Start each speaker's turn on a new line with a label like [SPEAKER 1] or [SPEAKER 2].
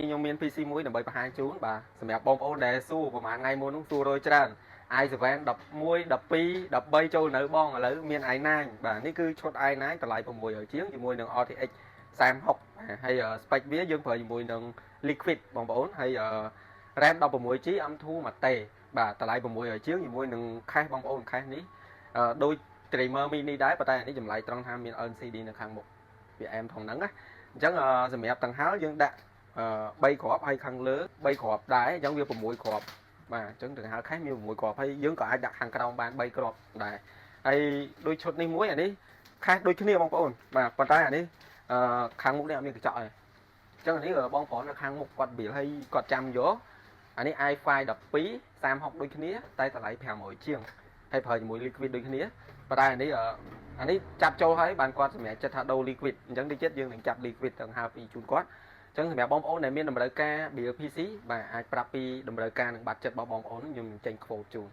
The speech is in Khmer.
[SPEAKER 1] ខ្ញុំមាន PC មួយដើម្បីបង្ហាញជូនបាទសម្រាប់បងប្អូនដែលសួរប្រហែលថ្ងៃមុននោះសួររយច្រើន i7 11 12 13ចូលនៅបងឥឡូវមាន i9 បាទនេះគឺឈុត i9 តម្លៃ600ជាងជាមួយនឹង RTX 40បាទហើយ spec វាយើងប្រើជាមួយនឹង Liquid បងប្អូនហើយ RAM 16 GB M2 1 T បាទតម្លៃ600ជាងជាមួយនឹង case បងប្អូន case នេះដូច Dreamer Mini ដែរប៉ុន្តែអានេះចម្លែកត្រង់ថាមាន LCD នៅខាងមុខវាអែមថងហ្នឹងណាអញ្ចឹងសម្រាប់តង្ហាលយើងដាក់3គ្រាប់ហើយខាងលើ3គ្រាប់ដែរអញ្ចឹងវា6គ្រាប់បាទអញ្ចឹងតង្ហាល case មាន6គ្រាប់ហើយយើងក៏អាចដាក់ខាងក្រោមបាន3គ្រាប់ដែរហើយដូចឈុតនេះមួយអានេះ case ដូចគ្នាបងប្អូនបាទប៉ុន្តែអានេះខាងមុខនេះអត់មានកញ្ចក់ទេអញ្ចឹងអានេះបងប្រុសនៅខាងមុខគាត់បៀលហើយគាត់ចាំយកអានេះ i5 12 36ដូចគ្នាតែតម្លៃ500ជាងហើយប្រើជាមួយ liquid ដូចគ្នាប៉ុន្តែអានេះអានេះចាប់ចូលហើយបានគាត់សម្រេចចិត្តថាដូរ liquid អញ្ចឹងតិចទៀតយើងនឹងចាប់ liquid ទាំង52ជូនគាត់អញ្ចឹងសម្រាប់បងប្អូនដែលមានតម្រូវការ build PC បាទអាចប្រាប់ពីតម្រូវការនិង budget របស់បងប្អូនខ្ញុំនឹងចេញ quote ជូន។